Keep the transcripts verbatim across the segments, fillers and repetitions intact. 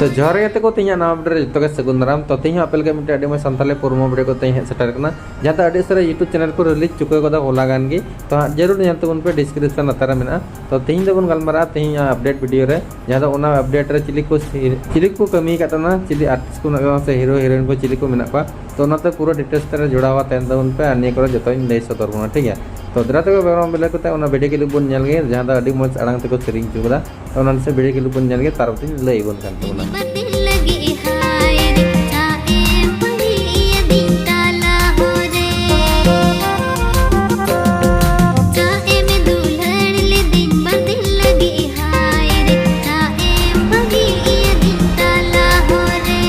ᱛᱚ ᱡᱚᱦᱟᱨ ᱜᱮ ᱜᱟᱛᱮ ᱠᱚ, ᱛᱮᱦᱮᱧᱟᱜ ᱱᱟᱣᱟ ᱵᱷᱤᱰᱤᱭᱳ ᱨᱮ ᱡᱚᱛᱚ ᱜᱮ ᱥᱟᱹᱜᱩᱱ ᱫᱟᱨᱟᱢ᱾ ᱛᱚ ᱛᱮᱦᱮᱧ ᱦᱚᱸ ᱟᱯᱮ ᱞᱟᱹᱜᱤᱫ ᱢᱤᱫᱴᱮᱱ ᱟᱹᱰᱤ ᱢᱚᱡᱽ ᱥᱟᱱᱛᱟᱲᱤ ᱯᱨᱳᱢᱳ ᱵᱷᱤᱰᱤᱭᱳ ᱠᱚ ᱛᱮᱦᱮᱧ ᱦᱮᱡ ᱥᱮᱴᱮᱨ ᱠᱟᱱᱟ, ᱡᱟᱦᱟᱸ ᱫᱚ ᱟᱹᱰᱤ ᱩᱥᱟᱹᱨᱟ YouTube ᱪᱮᱱᱮᱞ ᱠᱚ ᱨᱤᱞᱤᱡᱽ ᱪᱩᱠᱟᱹᱣ ᱠᱟᱫᱟ ᱦᱚᱞᱟ ᱜᱟᱱ ᱜᱮ᱾ ᱛᱚ ᱦᱟᱸᱜ ᱡᱟᱹᱨᱩᱲ ᱧᱮᱞ ᱛᱟᱵᱚᱱ ᱯᱮ, ᱰᱤᱥᱠᱨᱤᱯᱥᱚᱱ ᱞᱟᱛᱟᱨ ᱨᱮ ᱢᱮᱱᱟᱜᱼᱟ᱾ ᱛᱚ ᱛᱮᱦᱮᱧ ᱫᱚᱵᱚᱱ ᱜᱟᱞᱢᱟᱨᱟᱜᱼᱟ ᱛᱮᱦᱮᱧ ᱟᱯᱰᱮᱴ ᱵᱷᱤᱰᱤᱭᱳ ᱨᱮ, ᱡᱟᱦᱟᱸ ᱫᱚ ᱚᱱᱟ ᱟᱯᱰᱮᱴ ᱨᱮ ᱪᱤᱞᱤ ᱠᱚ ᱥᱤ-, ᱪᱤᱞᱤ ᱠᱚ ᱠᱟᱹᱢᱤ ᱟᱠᱟᱫ ᱛᱟᱵᱚᱱᱟ, ᱪᱤᱞᱤ ᱟᱨᱴᱤᱥᱴ ᱠᱚ ᱢᱮᱱᱟᱜ ᱠᱚᱣᱟ ᱥᱮ ᱦᱤᱨᱳ ᱦᱤᱨᱳᱭᱤᱱ ᱠᱚ ᱪᱤᱞᱤ ᱠᱚ ᱢᱮᱱᱟᱜ ᱠᱚᱣᱟ᱾ ᱛᱚ ᱚᱱᱟᱛᱮ ᱯᱩᱨᱟᱹ ᱰᱤᱴᱮᱞᱥ ᱛᱮ ᱡᱚᱲᱟᱣ ᱛᱟᱦᱮᱱ ᱛᱟᱵᱚᱱ ᱯᱮ, ᱟᱨ ᱱᱤᱭᱟᱹ ᱠᱚᱨᱮ ᱡᱚᱛᱚᱧ ᱞᱟᱹᱭ ᱥᱚᱫᱚᱨ ᱵᱚᱱᱟ, ᱴᱷᱤᱠ ᱜᱮᱭᱟ? ᱛᱚ ᱫᱮᱞᱟ ᱛᱚᱵᱮ ᱵᱮᱜᱽᱨᱟᱣᱩᱱᱰ ᱵᱤᱞᱟᱹᱭ ᱠᱟᱛᱮ ᱚᱱᱟ ᱵᱷᱤᱰᱤᱭᱳ ᱠᱞᱤᱯ ᱵᱚᱱ ᱧᱮᱞ ᱜᱮ, ᱡᱟᱦᱟᱸ ᱫᱚ ᱟᱹᱰᱤ ᱢᱚᱡᱽ ᱟᱲᱟᱝ ᱛᱮᱠᱚ ᱥᱮᱨᱮᱧ ᱦᱚᱪᱚ ᱠᱟᱫᱟ᱾ ᱛᱚ ᱚᱱᱟ ᱥᱮ ᱵᱷᱤᱰᱤᱭᱳ ᱠᱞᱤᱯ ᱵᱚᱱ ᱧᱮᱞ ᱜᱮ, ᱛᱟᱨᱯᱚᱨ ᱤᱧ ᱞᱟᱹᱭ ᱟᱵᱚᱱ ᱠᱟᱱ ᱛᱟᱵᱚᱱᱟ᱾ ᱵᱟᱨ ᱫᱤᱱ ᱞᱟᱹᱜᱤᱫ ᱦᱟᱭ ᱨᱮ, ᱪᱟ ᱮᱢ ᱵᱟᱹᱜᱤ ᱤᱭᱟᱹ ᱫᱤᱱ ᱛᱟᱞᱟ ᱦᱚᱨᱮ᱾ ᱪᱟ ᱮᱢ ᱫᱩᱞᱟᱹᱲ ᱞᱤᱫᱤᱧ, ᱵᱟᱨ ᱫᱤᱱ ᱞᱟᱹᱜᱤᱫ ᱦᱟᱭ ᱨᱮ, ᱪᱟ ᱮᱢ ᱵᱟᱹᱜᱤ ᱤᱭᱟᱹ ᱫᱤᱱ ᱛᱟᱞᱟ ᱦᱚᱨᱮ᱾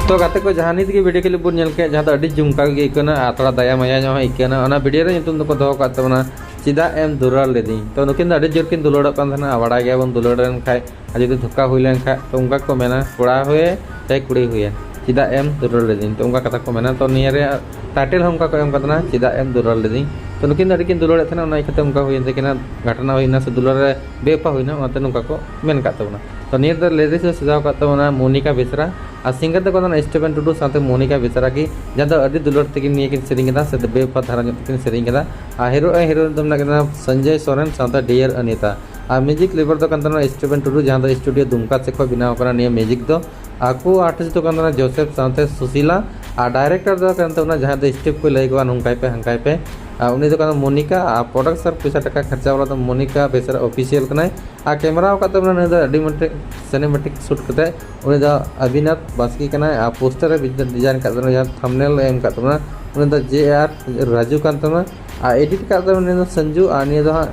ᱛᱚ ᱜᱟᱛᱮ ᱠᱚ, ᱡᱟᱦᱟᱸ ᱱᱤᱛ ᱜᱮ ᱵᱷᱤᱰᱤᱭᱳ ᱠᱞᱤᱯ ᱵᱚᱱ ᱧᱮᱞ ᱠᱮᱫ, ᱡᱟᱦᱟᱸ ᱫᱚ ᱟᱹᱰᱤ ᱡᱷᱩᱢᱠᱟ ᱜᱮ ᱟᱹᱭᱠᱟᱹᱣ ᱮᱱᱟ ᱟᱨ ᱛᱷᱚᱲᱟ ᱫᱟᱭᱟ ᱢᱟᱭᱟ ᱧᱚᱜ ᱦᱚᱸ ᱟᱹᱭᱠᱟᱹᱣ ᱮᱱᱟ᱾ ᱚᱱᱟ ᱵᱷᱤᱰᱤᱭᱳ ᱨᱮ ᱧᱩᱛᱩᱢ ᱫᱚᱠᱚ ᱫᱚᱦᱚ ᱠᱟᱜ ᱛᱟᱵᱚᱱᱟ ᱪᱮᱫᱟᱜ ᱮᱢ ᱫᱩᱞᱟᱹᱲ ᱞᱤᱫᱤᱧ᱾ ᱛᱚ ᱱᱩᱠᱤᱱ ᱫᱚ ᱟᱹᱰᱤ ᱡᱳᱨ ᱠᱤᱱ ᱫᱩᱞᱟᱹᱲᱚᱜ ᱠᱟᱱ ᱛᱟᱦᱮᱱᱟ, ᱟᱨ ᱵᱟᱲᱟᱭ ᱜᱮᱭᱟᱵᱚᱱ ᱫᱩᱞᱟᱹᱲ ᱞᱮᱱᱠᱷᱟᱡ ᱟᱨ ᱡᱩᱫᱤ ᱫᱷᱳᱠᱟ ᱦᱩᱭ ᱞᱮᱱᱠᱷᱟᱡ, ᱛᱚ ᱚᱱᱠᱟ ᱠᱚ ᱢᱮᱱᱟ, ᱠᱚᱲᱟ ᱦᱩᱭᱮ ᱪᱟᱦᱮ ᱠᱩᱲᱤ ᱦᱩᱭᱮ, ᱪᱮᱫᱟᱜ ᱮᱢ ᱫᱩᱞᱟᱹᱲ ᱞᱤᱫᱤᱧ᱾ ᱛᱚ ᱚᱱᱠᱟ ᱠᱟᱛᱷᱟ ᱠᱚ ᱢᱮᱱᱟ᱾ ᱛᱚ ᱱᱤᱭᱟᱹ ᱨᱮᱭᱟᱜ ᱴᱟᱭᱴᱮᱞ ᱦᱚᱸ ᱚᱱᱠᱟ ᱠᱚ ᱮᱢ ᱠᱟᱫᱟ, ᱪᱮᱫᱟᱜ ᱮᱢ ᱫᱩᱞᱟᱹᱲ ᱞᱤᱫᱤᱧ᱾ ᱛᱚ ᱱᱩᱠᱤᱱ ᱫᱚ ᱟᱹᱰᱤ ᱠᱤᱱ ᱫᱩᱞᱟᱹᱲᱮᱫ ᱛᱟᱦᱮᱱᱟ, ᱚᱱᱟ ᱤᱭᱟᱹᱛᱮ ᱚᱱᱠᱟ ᱦᱩᱭᱮᱱ ᱛᱟᱹᱠᱤᱱᱟ, ᱜᱷᱟᱴᱱᱟ ᱦᱩᱭᱱᱟ ᱥᱮ ᱫᱩᱞᱟᱹᱲ ᱨᱮ ᱵᱮᱯᱟ ᱦᱩᱭᱱᱟ, ᱚᱱᱟᱛᱮ ᱱᱚᱝᱠᱟ ᱠᱚ ᱢᱮᱱ ᱠᱟᱫ ᱛᱟᱵᱚᱱᱟ᱾ ᱛᱚ ᱱᱤᱭᱟᱹ ᱫᱚ ᱞᱤᱨᱤᱠᱥ ᱮ ᱥᱟᱡᱟᱣ ᱠᱟᱫ ᱛᱟᱵᱚᱱᱟ ᱢᱳᱱᱤᱠᱟ ᱵᱮᱥᱨᱟ, ᱟᱨ ᱥᱤᱝᱜᱟᱨ ᱫᱚ ᱠᱟᱱᱟ ᱥᱴᱤᱵᱷᱮᱱ ᱴᱩᱰᱩ ᱥᱟᱶᱛᱮ ᱢᱳᱱᱤᱠᱟ ᱵᱮᱥᱨᱟ ᱜᱮ, ᱡᱟᱦᱟᱸ ᱫᱚ ᱟᱹᱰᱤ ᱫᱩᱞᱟᱹᱲ ᱛᱮᱜᱮ ᱱᱤᱭᱟᱹ ᱠᱤᱱ ᱥᱮᱨᱮᱧ ᱠᱮᱫᱟ ᱥᱮ ᱵᱮᱯᱟ ᱫᱷᱟᱨᱟ ᱧᱚᱜ ᱛᱮᱠᱤᱱ ᱥᱮᱨᱮᱧ ᱠᱮᱫᱟ᱾ ᱟᱨ ᱦᱤᱨᱳ ᱟᱨ ᱦᱤᱨᱳᱭᱤᱱ ᱫᱚ ᱢᱮᱱᱟᱜ ᱠᱤᱱᱟ ᱥᱚᱧᱡᱚᱭ ᱥᱚᱨᱮᱱ ᱥᱟᱶᱛᱮ ᱰᱤᱭᱟᱨ ᱚᱱᱤᱛᱟ᱾ ᱟᱨ ᱢᱤᱣᱡᱤᱠ ᱞᱮᱵᱚᱨ ᱫᱚ ᱠᱟᱱ ᱛᱟᱵᱚᱱᱟ ᱥᱴᱤᱵᱷᱮᱱ ᱴᱩᱰᱩ, ᱡᱟᱦᱟᱸ ᱫᱚ ᱥᱴᱩᱰᱤᱭᱳ ᱫᱩᱢᱠᱟ ᱥᱮᱫ ᱠᱷᱚᱱ ᱵᱮᱱᱟᱣ ᱠᱟᱱᱟ ᱱᱤᱭᱟᱹ ᱢᱤᱣᱡᱤᱠ ᱫᱚ᱾ ᱟᱨ ᱠᱳ ᱟᱨᱴᱤᱥᱴ ᱫᱚ ᱠᱟᱱ ᱛᱟᱵᱚᱱᱟ ᱡᱳᱥᱮᱯ ᱥᱟᱶᱛᱮ ᱥᱩᱥᱤᱞᱟ᱾ ᱟᱨ ᱰᱟᱭᱨᱮᱠᱴᱚᱨ ᱫᱚ ᱠᱟᱱ ᱛᱟᱵᱚᱱᱟ ᱡᱟᱦᱟᱸᱭ ᱫᱚ ᱥᱴᱮᱯ ᱠᱚᱭ ᱞᱟᱹᱭ ᱠᱚᱣᱟ ᱱᱚᱝᱠᱟᱭ ᱯᱮ ᱦᱟᱝᱠᱟᱭ ᱯᱮ᱾ ᱟᱨ ᱩᱱᱤ ᱫᱚ ᱠᱟᱱᱟ ᱢᱳᱱᱤᱠᱟ᱾ ᱟᱨ ᱯᱨᱚᱰᱟᱠᱥᱚᱱ ᱯᱚᱭᱥᱟ ᱴᱟᱠᱟ ᱠᱷᱚᱨᱪᱟ ᱵᱟᱞᱟ ᱫᱚ ᱢᱳᱱᱤᱠᱟ ᱵᱮᱥᱨᱟ ᱚᱯᱷᱤᱥᱤᱭᱟᱞ ᱠᱟᱱᱟᱭ᱾ ᱟᱨ ᱠᱮᱢᱮᱨᱟ ᱟᱠᱟᱫ ᱛᱟᱵᱚᱱᱟ ᱱᱩᱭ ᱫᱚ ᱟᱹᱰᱤ ᱢᱤᱫᱴᱮᱡ ᱥᱤᱱᱮᱢᱮᱴᱤᱠ ᱥᱩᱴ ᱠᱟᱛᱮ, ᱩᱱᱤ ᱫᱚ ᱟᱵᱷᱤᱱᱟᱵᱷ ᱵᱟᱥᱠᱮ ᱠᱟᱱᱟᱭ᱾ ᱟᱨ ᱯᱳᱥᱴᱟᱨ ᱮ ᱰᱤᱡᱟᱭᱤᱱ ᱟᱠᱟᱫ ᱛᱟᱵᱚᱱᱟ, ᱡᱟᱦᱟᱸ ᱛᱷᱟᱢᱵᱱᱮᱞ ᱮ ᱮᱢ ᱟᱠᱟᱫ ᱛᱟᱵᱚᱱᱟ, ᱩᱱᱤ ᱫᱚ ᱡᱮ ᱟᱨ ᱨᱟᱡᱩ ᱠᱟᱱ ᱛᱟᱵᱚᱱᱟ᱾ ᱟᱨ ᱮᱰᱤᱴ ᱟᱠᱟᱫ ᱛᱟᱵᱚᱱᱟ ᱩᱱᱤ ᱫᱚ ᱥᱚᱧᱡᱩ᱾ ᱟᱨ ᱱᱤᱭᱟᱹ ᱫᱚ ᱦᱟᱸᱜ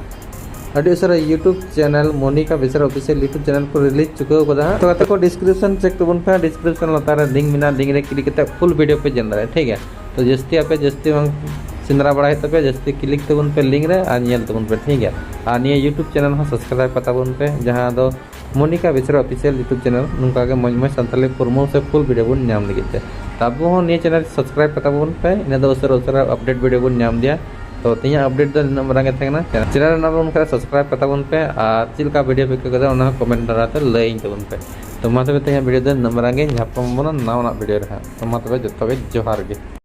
ᱟᱹᱰᱤ ᱩᱥᱟᱹᱨᱟ YouTube ᱪᱮᱱᱮᱞ ᱢᱳᱱᱤᱠᱟ ᱵᱮᱥᱨᱟ ᱚᱯᱷᱤᱥᱤᱭᱟᱞ YouTube ᱪᱮᱱᱮᱞ ᱠᱚ ᱨᱤᱞᱤᱡᱽ ᱪᱩᱠᱟᱹᱣ ᱠᱟᱫᱟ ᱦᱟᱸᱜ᱾ ᱛᱚ ᱜᱟᱛᱮ ᱠᱚ, ᱰᱤᱥᱠᱨᱤᱯᱥᱚᱱ ᱪᱮᱠ ᱛᱟᱵᱚᱱ ᱯᱮ, ᱰᱤᱥᱠᱨᱤᱯᱥᱚᱱ ᱞᱟᱛᱟᱨ ᱨᱮ ᱞᱤᱝᱠ ᱢᱮᱱᱟᱜᱼᱟ, ᱞᱤᱝᱠ ᱨᱮ ᱠᱞᱤᱠ ᱠᱟᱛᱮ ᱯᱷᱩᱞ ᱵᱷᱤᱰᱤᱭᱳ ᱯᱮ ᱧᱮᱞ ᱫᱟᱲᱮᱭᱟᱜᱼᱟ, ᱴᱷᱤᱠ ᱜᱮᱭᱟ? ᱛᱚ ᱡᱟᱹᱥᱛᱤ ᱟᱯᱮ ᱡᱟᱹᱥᱛᱤ ᱵᱟᱝ ᱥᱮᱸᱫᱽᱨᱟ ᱵᱟᱲᱟᱭ ᱦᱩᱭᱩᱜ ᱛᱟᱯᱮᱭᱟ, ᱡᱟᱹᱥᱛᱤ ᱠᱞᱤᱠ ᱛᱟᱵᱚᱱ ᱯᱮ ᱞᱤᱝᱠ ᱨᱮ ᱟᱨ ᱧᱮᱞ ᱛᱟᱵᱚᱱ ᱯᱮ, ᱴᱷᱤᱠ ᱜᱮᱭᱟ? ᱟᱨ ᱱᱤᱭᱟᱹ YouTube ᱪᱮᱱᱮᱞ ᱦᱚᱸ ᱥᱟᱵᱥᱠᱨᱟᱭᱤᱵ ᱠᱟᱛᱟ ᱵᱚᱱ ᱯᱮ, ᱡᱟᱦᱟᱸ ᱫᱚ ᱢᱳᱱᱤᱠᱟ ᱵᱮᱥᱨᱟ ᱚᱯᱷᱤᱥᱤᱭᱟᱞ YouTube ᱪᱮᱱᱮᱞ᱾ ᱱᱚᱝᱠᱟ ᱜᱮ ᱢᱚᱡᱽ ᱢᱚᱡᱽ ᱥᱟᱱᱛᱟᱲᱤ ᱯᱨᱳᱢᱳ ᱥᱮ ᱯᱷᱩᱞ ᱵᱷᱤᱰᱤᱭᱳ ᱵᱚᱱ ᱧᱟᱢ ᱞᱟᱹᱜᱤᱫ ᱛᱮ, ᱛᱚ ᱟᱵᱚ ᱦᱚᱸ ᱱᱤᱭᱟᱹ ᱪᱮᱱᱮᱞ ᱥᱟᱵᱥᱠᱨᱟᱭᱤᱵ ᱠᱟᱛᱟ ᱵᱚᱱ ᱯᱮ, ᱤᱱᱟᱹ ᱫᱚ ᱩᱥᱟᱹᱨᱟ ᱩᱥᱟᱹᱨᱟ ᱟᱯᱰᱮᱴ ᱵᱷᱤᱰᱤᱭᱳ ᱵᱚᱱ ᱧᱟᱢ ᱤᱫᱤᱭᱟ᱾ ᱛᱚ ᱛᱮᱦᱮᱧᱟᱜ ᱟᱯᱰᱮᱴ ᱫᱚ ᱱᱤᱱᱟᱹᱜ ᱢᱟᱨᱟᱝ ᱜᱮ ᱛᱟᱦᱮᱸ ᱠᱟᱱᱟ᱾ ᱪᱮᱱᱮᱞ ᱨᱮ ᱱᱟᱣᱟ ᱵᱚᱱ ᱠᱷᱟᱱ ᱥᱟᱵᱥᱠᱨᱟᱭᱤᱵ ᱠᱟᱛᱟ ᱵᱚᱱ ᱯᱮ, ᱟᱨ ᱪᱮᱫ ᱞᱮᱠᱟ ᱵᱷᱤᱰᱤᱭᱳ ᱯᱮ ᱟᱹᱭᱠᱟᱹᱣ ᱠᱮᱫᱟ ᱚᱱᱟ ᱦᱚᱸ ᱠᱚᱢᱮᱱᱴ ᱫᱟᱨᱟᱭ ᱛᱮ ᱞᱟᱹᱭᱟᱹᱧ ᱛᱟᱵᱚᱱ ᱯᱮ᱾ ᱛᱚ ᱢᱟ ᱛᱚᱵᱮ ᱛᱮᱦᱮᱧᱟᱜ ᱵᱷᱤᱰᱤᱭᱳ ᱫᱚ ᱱᱤᱱᱟᱹᱜ ᱢᱟᱨᱟᱝ ᱜᱮ, ᱧᱟᱯᱟᱢ ᱟᱵᱚᱱ ᱱᱟᱣᱟᱱᱟᱜ ᱵᱷᱤᱰᱤᱭᱳ ᱨᱮ ᱦᱟᱸᱜ᱾ ᱛᱚ ᱢᱟ ᱛᱚᱵᱮ ᱡᱚᱛᱚ ᱜᱮ ᱡᱚᱦᱟᱨ ᱜᱮ᱾